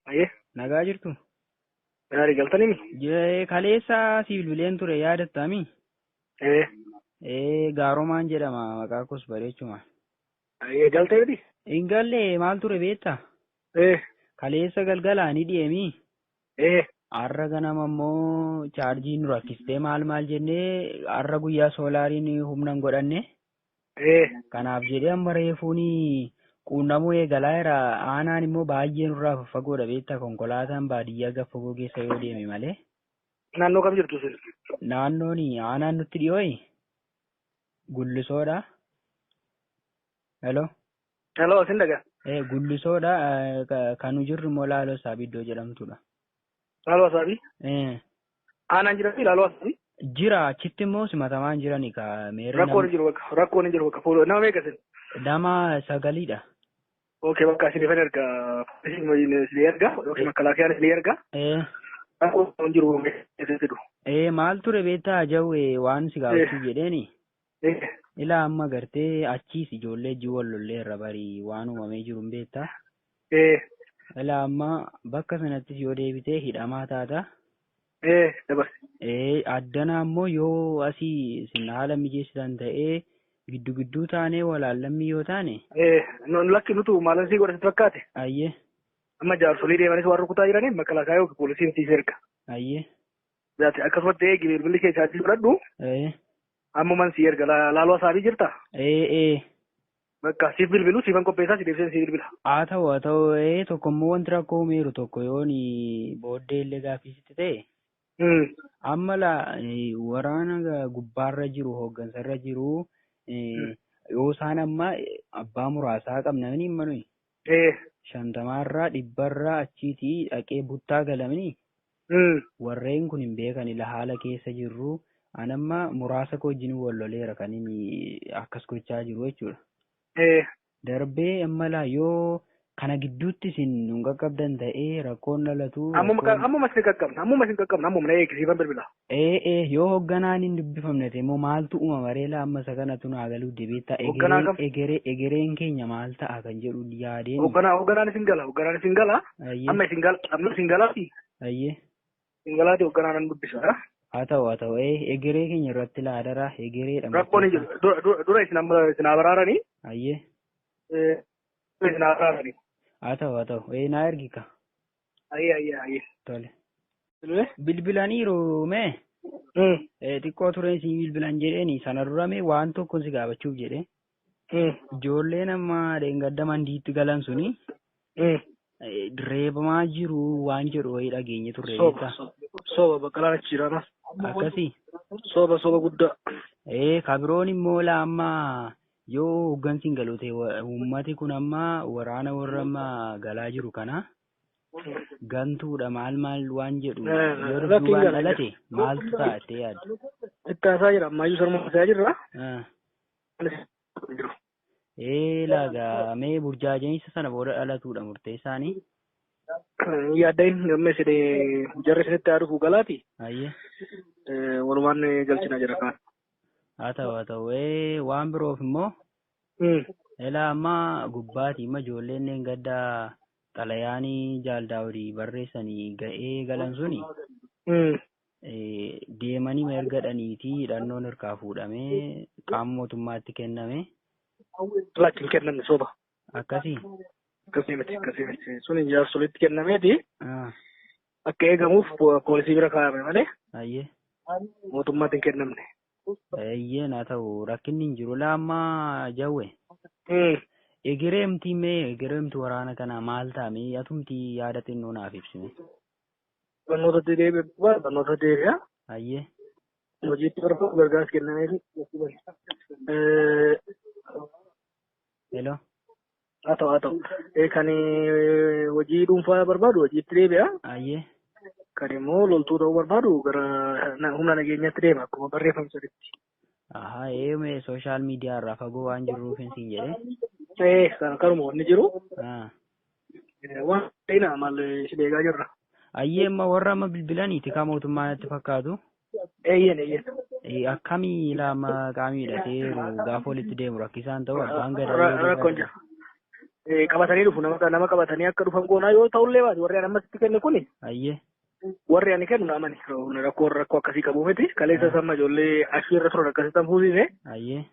Ayyee. Nagaa jirtu? Gaarii galtanii mi? Jee kaleessa si bilbileen ture yaadattami? Ee. Ee Gaaromaan jedhama maqaa koos bareechuma. Ayyee galtee miti? Hin galle maal ture beektaa? Ee. Kaleessa galgalaa ni dhi'eemi. Ee. Har'a ganama immoo chaarjiin nu rakkistee maal maal jennee har'a guyyaa soolaariin humna hin godhanne. Ee. Kanaaf jedhee amma reefuun quunnamuu eegalaa jira. Aanaan immoo baay'ee nurraa faffagoodha beektaa konkolaataan baadiyyaa gad fagoo keessa yoo deeme malee. Naannoo kam jirtu isin? Naannoon aanaan nutti dhiyooyi Gullisoodha. Hello. Hello, isin dhagaa. Gullisoodha kan nu jirru immoo Laaloo Saabii iddoo jedhamtudha. Laaloo Asaabii? Eh, Aanaan jira fi Laaloo Asaabii? Jira achitti immoo simatamaa hin jirani ka meerri Rakkoon hin jiru bakka. Rakkoon hin jiru bakka. Fuula nama meeqa isin? Nama sagaliidha. Okay, bakka isin erga. Poolisiin isin erga yookiin makkalaakiyaan isin erga. Rakkoon hin jiru isin fidu. Maal ture beektaa jawwe waan si gaafachuuf jedheeni. Ilaa amma gartee achiis ijoollee wajjin wal lollee irra barii waan uumamee jiru hin beektaa. Ilaa amma bakka sanattis yoo deebitee hidhamaa taata. Dabarsi. Addana ammoo yoo asii isin haala mijeessitan ta'ee giddu gidduu taanee walaallammii yoo taane. Lakki nutu maalan sii godha sitti fakkaate? Ayyee. Amma jaarsolii deemanis waan rukutaa jiraniif makalaakaa yookiin poolisiin siif erga. Ayyee. Zaati akkasumatti eegi bilbilli kee chaarjii godhadhu. Ammuman si erga Laaloo Asaabii jirta? Ee. Bakka siif bilbilu siifan qopheessaa si deebiseen si bilbila. Haa ta'u, tokko immoo wanti rakkoo uumeeru tokko yoon booddee illee gaaffii sitti ta'e. Amma laa waraana gubbaarra jiru hooggansarra jiru yoo isaan amma abbaa muraasaa qabna mini amma nuyi. 50rraa 100rraa achiitii dhaqee buttaa galamini. Warreen kun hin beekan ila haala keessa jirru. An amma muraasa koo wajjin wal loleera kan inni akkas gochaa jiru jechuudha. Darbee amma laa yoo kana gidduutti isin nun qaqqabdan ta'ee rakkoon dhalatu. Ammuma isin qaqqabna, ammuma isin qaqqabna, ammuma na eegi siifan bilbila. Ee, yoo hoogganaan hin dubbifamne ta'e immoo maaltu uumama ree laa amma isa kanatu naa galuu deebiitta. Hoogganaa kam? Egereen keenya maal ta'a kan jedhu yaadeen. Hoogganaan isin gala, hoogganaan isin gala. Amma isin gala, amma isin galaati. Ayyee. Isin galaati hoogganaan nan dubbisa. Haa ta'u, egeree keenya irratti laadara egereedha. Rakkoon hin jiru. Dura isin amma isin haa baraaranii. Ayyee. Isin haa baraaranii. Haa ta'u, naa ergika. Ayyee. Tole. Bilbilaniiru mee? Xiqqoo tureen si bilbilan jedheeni sana dura mee waan tokko si gaafachuuf jedhe. Ijoolleen amma dheengadda mandiitti galan suni reebamaa jiru waan jedhu wayii dhageenye turre Soba. beektaa? Soba, Baqqalaan achi jira. Akkasii. Soba, soba guddaa. Kabiroon immoo laa amma yoo hooggansi hin galu ta'e uummati kun amma waraana warra amma galaa jiru kana gantuudha maal maal waan jedhu yoo Lakki hin duubaan galu. dhalate maaltu ta'a jettee yaadda? Itti haasaa jira, ammayyuu sarma haasaa jirra. Jiru. Ee laagaa mee burjaajeensa sana booda dhalatuudha murteessaanii. Yaaddain amma isin jarri isinitti haa dhufu galaati. Ayyee. Walumaan galchina jira kaan. Haa ta'u, waan biroof immoo ilaa amma gubbaati amma ijoolleen gadda xalayaanii jaal Daawudii barreessanii ga'ee galan suni deemanii erga dhaniitii hidhannoon harkaa fuudhamee qaama mootummaatti kenname. Lakki hin kennamne, soba. Akkasii. Akkasii miti, akkasii miti. Sun jaarsolitti kennameeti akka eegamuuf poolisii bira kaa'ame malee mootummaatti hin kennamne. Eeyyeen haa ta'u, rakkinni hin jiru. Laa amma jawwe. Egereemti mee egereemti waraana kana maal ta'a mee atumti yaada xinnoo naaf ibsime. Barnootatti deebi'a, barnoota deebi'a. Ayyee. Hojiitti barbaadu gargaarsi kennameefi. Hello. Haa ta'u. Kan hojii dhuunfaa barbaadu hojiitti deebi'a. Ayyee. Kan immoo loltuu ta'uu barbaadu gara humna nageenyaatti deema akkuma barreeffame saditti. Ahaa, ee social media irraa fagoo waan jirruuf hin siin jedhee. Ee, kanuma wanni jiru. Waan ta'ina maal isin eegaa jirra. Ayyee, amma warra amma bilbilaniiti kan mootummaa natti fakkaatu. Eeyyen. Akkamii ilaa amma qaamni hidhateeru gaafa walitti deemu rakkisaan ta'u abbaan gadaa yoo Rakkoon jira. Qabatanii dhufu nama qabatanii akka dhufan goonaa yoo ta'ullee baate warri ani ammasitti kenne kuni. Ayyee. Warri ani kennu na amani. Rakkoo akkasii qabu miti. Kaleessa samma ijoollee ashii irra turan akkasitti fuusise. Ayyee.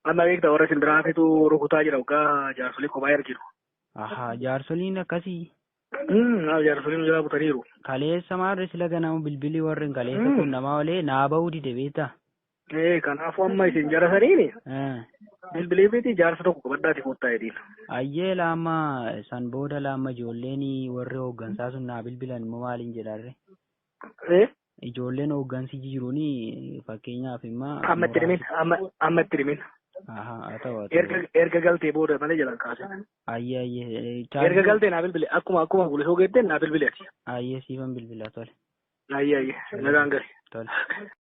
Amma beektaa warra simbiraa fetu rukutaa jira waggaa jaarsolii kophaa irra jiru. Ahaa jaarsoliin akkasii. Jaarsoliin jalaa butaniiru. Kaleessa maarree sila ganamu bilbilii warreen kaleessa kun namaa olee naa bahuu dide beektaa. Kanaafuu amma isin jara saniini. Bilbilii miti jaarsa tokko qabaddaati koottaa jedhiin. Ayyee laama san booda laama ijoolleen warri hooggansaa sun naa bilbilan immoo maaliin jedharre? Ijoolleen hooggansi jiruuni fakkeenyaaf immoo. Amma itti himin amma itti himin. Haa ta'u. Erga galtee booda malee jalaan kaase. Ayyee ayyee. Erga galtee naa bilbile akkuma bulisoo geettee naa bilbile ati. Ayyee siifan bilbila tole. Ayyee ayyee nagaan gale. Tole.